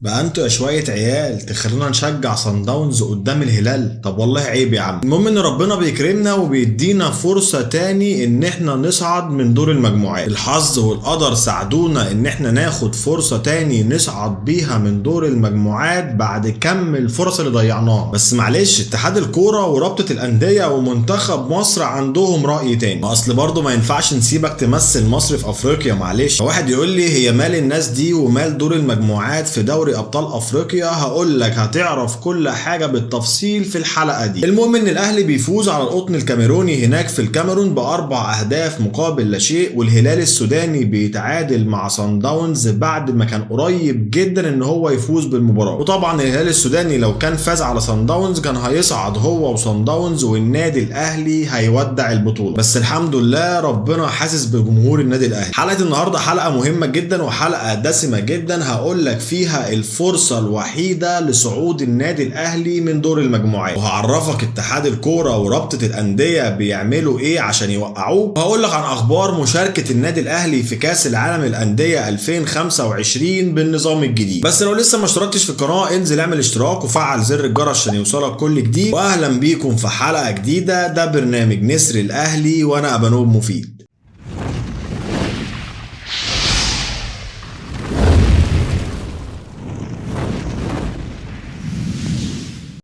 بقى انتوا يا شوية عيال تخلونا نشجع صن داونز قدام الهلال؟ طب والله عيب يا عم. المهم ان ربنا بيكرمنا وبيدينا فرصة تاني ان احنا نصعد من دور المجموعات. الحظ والقدر ساعدونا ان احنا ناخد فرصة تاني نصعد بيها من دور المجموعات بعد كم الفرص اللي ضيعناها. بس معلش، اتحاد الكورة ورابطة الأندية ومنتخب مصر عندهم رأي تاني. اصل برضه ما ينفعش نسيبك تمثل مصر في افريقيا. معلش، واحد يقول لي هي مال الناس دي ومال دور المجموعات في دوري ابطال افريقيا؟ هقول لك هتعرف كل حاجة بالتفصيل في الحلقة دي. المهم ان الاهلي بيفوز على القطن الكاميروني هناك في الكاميرون ب4 اهداف مقابل لا شيء، والهلال السوداني بيتعادل مع صن داونز بعد ما كان قريب جدا ان هو يفوز بالمباراة. وطبعا الهلال السوداني لو كان فاز على صن داونز كان هيصعد هو وصن داونز والنادي الاهلي هيودع البطولة. بس الحمد لله ربنا حاسس بجمهور النادي الاهلي. حلقة النهارده حلقة مهمة جدا وحلقه دسمة جدا، هقول لك فيها الفرصة الوحيدة لصعود النادي الأهلي من دور المجموعات، وهعرفك اتحاد الكورة ورابطة الأندية بيعملوا إيه عشان يوقعوه، وهقول لك عن أخبار مشاركة النادي الأهلي في كأس العالم الأندية 2025 بالنظام الجديد. بس لو لسه ما اشتركتش في القناة انزل اعمل اشتراك وفعل زر الجرس عشان يوصلك كل جديد. وأهلا بيكم في حلقة جديدة، ده برنامج نسر الأهلي وأنا أبانوب مفيد.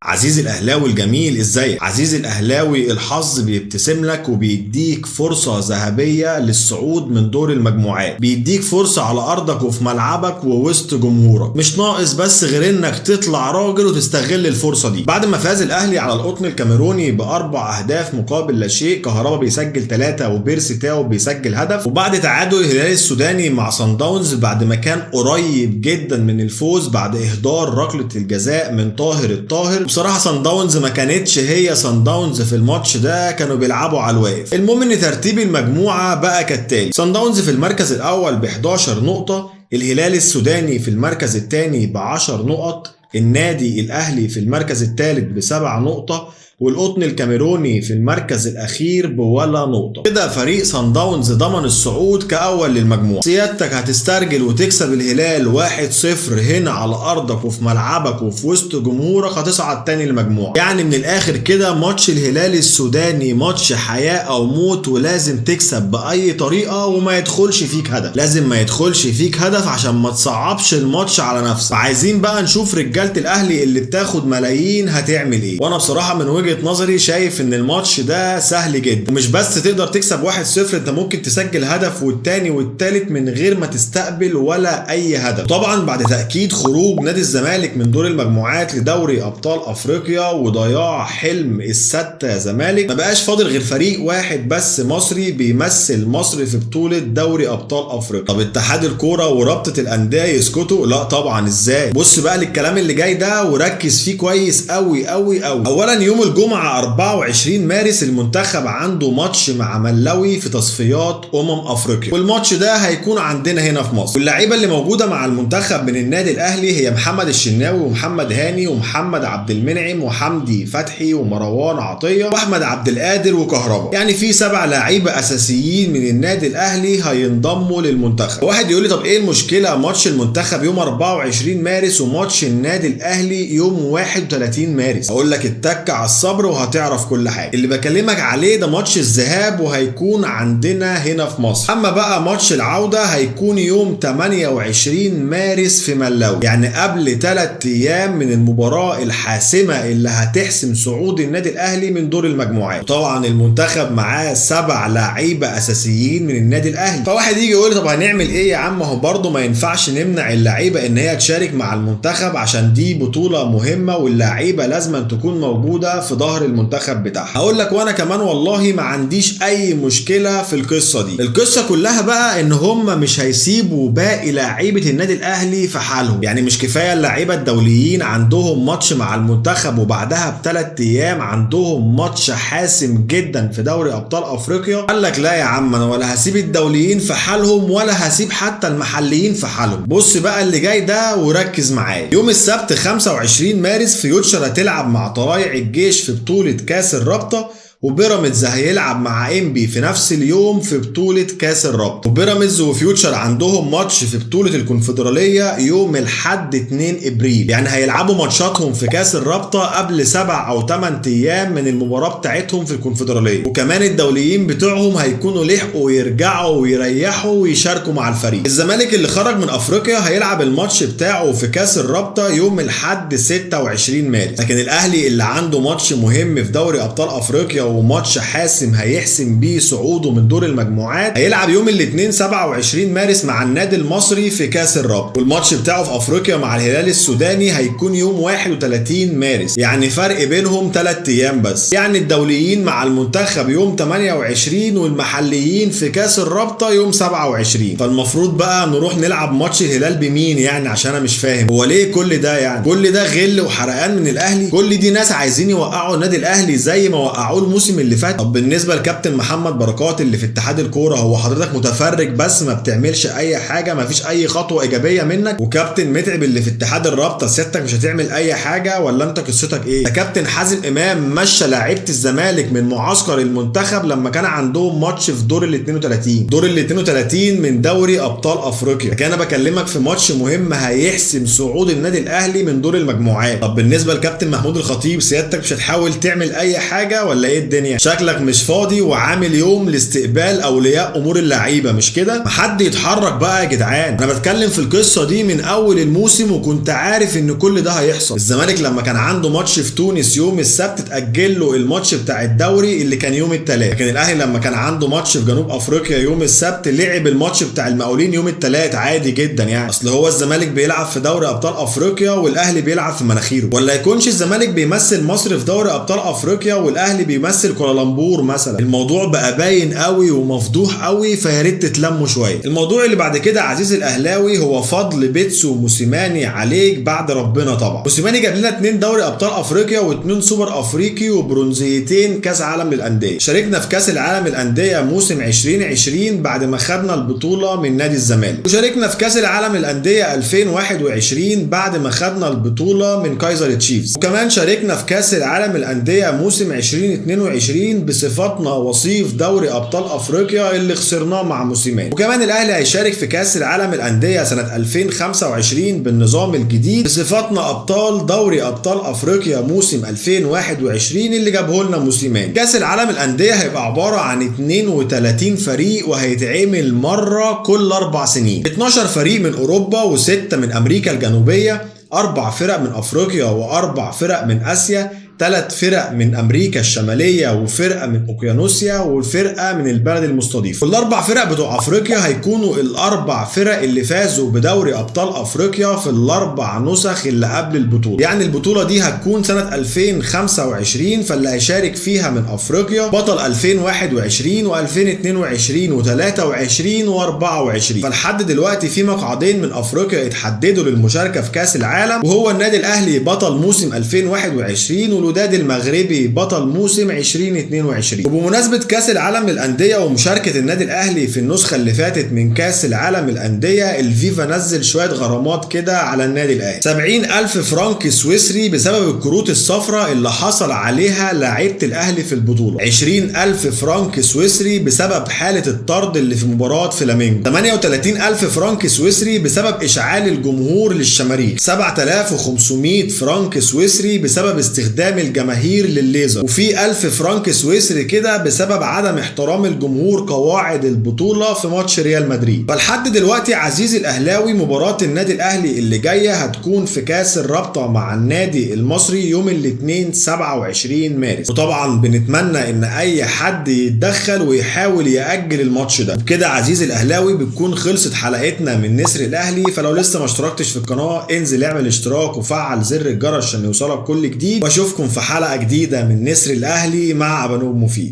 عزيزي الاهلاوي الجميل، ازيك؟ عزيزي الاهلاوي، الحظ بيبتسم لك وبيديك فرصة ذهبية للصعود من دور المجموعات، بيديك فرصة على ارضك وفي ملعبك ووسط جمهورك. مش ناقص بس غير انك تطلع راجل وتستغل الفرصة دي. بعد ما فاز الاهلي على القطن الكاميروني ب4 اهداف مقابل لا شيء، كهربا بيسجل 3 وبيرسي تاو بيسجل هدف، وبعد تعادل الهلال السوداني مع صن داونز بعد ما كان قريب جدا من الفوز بعد اهدار ركلة الجزاء من طاهر الطاهر. بصراحة صن داونز ما كانتش هي صن داونز في الماتش ده، كانوا بيلعبوا على الواقف. المهم ان ترتيب المجموعة بقى كالتالي: صن داونز في المركز الاول ب11 نقطة، الهلال السوداني في المركز الثاني ب10 نقط، النادي الاهلي في المركز الثالث ب7 نقطة، والقطن الكاميروني في المركز الاخير بولا نقطة. كده فريق صن داونز ضمن الصعود كاول للمجموعة. سيادتك هتسترجل وتكسب الهلال 1-0 هنا على ارضك وفي ملعبك وفي وسط جمهورك، هتصعد تاني للمجموعة. يعني من الاخر كده ماتش الهلال السوداني ماتش حياة او موت، ولازم تكسب باي طريقه وما يدخلش فيك هدف. لازم ما يدخلش فيك هدف عشان ما تصعبش الماتش على نفسك. عايزين بقى نشوف رجاله الاهلي اللي بتاخد ملايين هتعمل ايه. وانا بصراحة من وجهة نظري شايف ان الماتش ده سهل جدا، ومش بس تقدر تكسب 1-0، انت ممكن تسجل هدف والتاني والتالت من غير ما تستقبل ولا اي هدف. طبعا بعد تأكيد خروج نادي الزمالك من دور المجموعات لدوري ابطال افريقيا وضياع حلم الستة زمالك، ما بقاش فاضل غير فريق واحد بس مصري بيمثل مصر في بطولة دوري ابطال افريقيا. طب اتحاد الكورة ورابطة الاندية يسكتوا؟ لا طبعا، ازاي؟ بص بقى للكلام اللي جاي ده وركز فيه كويس قوي قوي قوي. اولا يوم الجمعة 24 مارس المنتخب عنده ماتش مع ملاوي في تصفيات افريقيا، والماتش ده هيكون عندنا هنا في مصر. واللعيبة اللي موجودة مع المنتخب من النادي الاهلي هي محمد الشناوي ومحمد هاني ومحمد عبد المنعم وحمدي فتحي ومروان عطية واحمد عبد القادر وكهربا. يعني في 7 لعيبة اساسيين من النادي الاهلي هينضموا للمنتخب. واحد يقول لي طب ايه المشكلة؟ ماتش المنتخب يوم 24 مارس وماتش النادي الاهلي يوم 31 مارس. اقول لك اتك على الصبر وهتعرف كل حاجة. اللي بكلمك عليه ده ماتش الذهاب وهيكون عندنا هنا في مصر. اما بقى ماتش العودة هيكون يوم 28 مارس في ملاوي، يعني قبل 3 ايام من المباراة الحاسمة اللي هتحسم صعود النادي الاهلي من دور المجموعات. طبعا المنتخب معاه 7 لعيبة اساسيين من النادي الاهلي. فواحد يجي يقول طب هنعمل ايه يا عم؟ هو برضه ما ينفعش نمنع اللعيبة ان هي تشارك مع المنتخب عشان دي بطوله مهمة واللعيبة لازم تكون موجودة في ظهر المنتخب بتاعها. هقول لك وانا كمان والله ما عنديش اي مشكلة في القصة دي. القصة كلها بقى ان هم مش هيسيبوا باقي لعيبة النادي الاهلي في حالهم. يعني مش كفاية اللعيبة الدوليين عندهم ماتش مع المنتخب وبعدها ب3 ايام عندهم ماتش حاسم جدا في دوري ابطال افريقيا؟ قال لك لا يا عم، انا ولا هسيب الدوليين في حالهم ولا هسيب حتى المحليين في حالهم. بص بقى اللي جاي ده وركز معايا. يوم السبت 25 مارس فيوتشر هتلعب مع طلايع الجيش في بطولة كاس الرابطة، وبيراميدز هيلعب مع انبي في نفس اليوم في بطولة كاس الرابطة. وبيراميدز وفيوتشر عندهم ماتش في بطولة الكونفدرالية يوم الحد 2 ابريل، يعني هيلعبوا ماتشاتهم في كاس الرابطة قبل 7 او 8 ايام من المباراة بتاعتهم في الكونفدرالية. وكمان الدوليين بتوعهم هيكونوا لحقوا يرجعوا ويريحوا ويشاركوا مع الفريق. الزمالك اللي خرج من افريقيا هيلعب الماتش بتاعه في كاس الرابطة يوم الحد 26 مارس، لكن الاهلي اللي عنده ماتش مهم في دوري ابطال افريقيا وماتش حاسم هيحسم بيه صعوده من دور المجموعات هيلعب يوم الاثنين 27 مارس مع النادي المصري في كاس الرابطة، والماتش بتاعه في افريقيا مع الهلال السوداني هيكون يوم 31 مارس، يعني فرق بينهم 3 ايام بس. يعني الدوليين مع المنتخب يوم 28 والمحليين في كاس الرابطة يوم 27. فالمفروض بقى نروح نلعب ماتش الهلال بمين يعني؟ عشان انا مش فاهم هو ليه كل ده، يعني كل ده غل وحرقان من الاهلي؟ كل دي ناس عايزين يوقعوا النادي الاهلي زي ما وقعوه الموسم اللي فات. طب بالنسبة لكابتن محمد بركات اللي في اتحاد الكورة، هو حضرتك متفرج بس ما بتعملش اي حاجة، ما فيش اي خطوة ايجابية منك؟ وكابتن متعب اللي في اتحاد الرابطة سيادتك مش هتعمل اي حاجة ولا انت قصتك ايه؟ ده كابتن حازم امام مشى لاعيبه الزمالك من معسكر المنتخب لما كان عندهم ماتش في دور ال 32، دور ال 32 من دوري ابطال افريقيا. لكن انا بكلمك في ماتش مهم هيحسم صعود النادي الاهلي من دور المجموعات. طب بالنسبة لكابتن محمود الخطيب، سيادتك مش هتحاول تعمل اي حاجة ولا ايه الدنيا؟ شكلك مش فاضي وعامل يوم لاستقبال اولياء امور اللعيبة مش كده؟ حد يتحرك بقى يا جدعان. انا بتكلم في القصة دي من اول الموسم وكنت عارف ان كل ده هيحصل. الزمالك لما كان عنده ماتش في تونس يوم السبت اتاجل له الماتش بتاع الدوري اللي كان يوم الثلاث، لكن الاهلي لما كان عنده ماتش في جنوب افريقيا يوم السبت لعب الماتش بتاع المقاولين يوم الثلاث عادي جدا. يعني اصل هو الزمالك بيلعب في دوري ابطال افريقيا والاهلي بيلعب في مناخيره، ولا يكونش الزمالك بيمثل مصر في دوري ابطال افريقيا والاهلي بيمثل كوالالمبور مثلا؟ الموضوع بقى باين قوي ومفضوح قوي، فيا ريت تتلموا شوية. الموضوع اللي بعد كده عزيز الاهلاوي هو فضل بيتسو موسيماني عليك بعد ربنا طبعا. موسيماني جاب لنا 2 دوري ابطال افريقيا و2 سوبر افريقي وبرونزيتين كاس عالم للاندية. شاركنا في كاس العالم للاندية موسم 2020 بعد ما خدنا البطولة من نادي الزمالك، وشاركنا في كاس العالم للاندية 2021 بعد ما خدنا البطولة من كايزر تشيفز، وكمان شاركنا في كاس العالم للاندية موسم 2022 بصفتنا وصيف دوري ابطال افريقيا اللي خسرناه مع موسيماني. وكمان الاهلي هيشارك في كاس العالم للاندية سنة 2025 بالنظام الجديد بصفتنا ابطال دوري ابطال افريقيا موسم 2021 اللي جابه لنا موسيماني. كاس العالم للاندية هيبقى عبارة عن 32 فريق وهيتعمل مرة كل 4 سنين، 12 فريق من اوروبا و6 من امريكا الجنوبية، 4 فرق من افريقيا و4 فرق من اسيا، 3 فرق من امريكا الشمالية وفرقه من اوقيانوسيا وفرقه من البلد المستضيف. والاربع فرق بتوع افريقيا هيكونوا الاربع فرق اللي فازوا بدوري ابطال افريقيا في الاربع نسخ اللي قبل البطولة. يعني البطولة دي هتكون سنة 2025، فاللي هيشارك فيها من افريقيا بطل 2021 و2022 و23 و24. فلحد دلوقتي في مقعدين من افريقيا اتحددوا للمشاركة في كاس العالم، وهو النادي الاهلي بطل موسم 2021 والوداد المغربي بطل موسم 2022. وبمناسبة كاس العالم للأندية ومشاركة النادي الأهلي في النسخة اللي فاتت من كاس العالم للأندية، الفيفا نزل شوية غرامات كده على النادي الأهلي، 70,000 فرنك سويسري بسبب الكروت الصفراء اللي حصل عليها لاعيبة الأهلي في البطولة، 20,000 فرنك سويسري بسبب حالة الطرد اللي في مباراة فلامينجو، 38,000 فرنك سويسري بسبب إشعال الجمهور للشماريخ، 7,500 فرنك سويسري بسبب استخدام الجماهير للليزر، وفي 1000 فرنك سويسري كده بسبب عدم احترام الجمهور قواعد البطولة في ماتش ريال مدريد. فلحد دلوقتي عزيزي الاهلاوي مباراة النادي الاهلي اللي جاية هتكون في كاس الرابطة مع النادي المصري يوم الاثنين 27 مارس، وطبعا بنتمنى ان اي حد يتدخل ويحاول يأجل الماتش ده. وبكده عزيزي الاهلاوي بتكون خلصت حلقتنا من نسر الاهلي. فلو لسه ما اشتركتش في القناة انزل اعمل اشتراك وفعل زر الجرس عشان يوصلك كل جديد، واشوفكم في حلقة جديدة من نسر الأهلي مع أبانوب مفيد.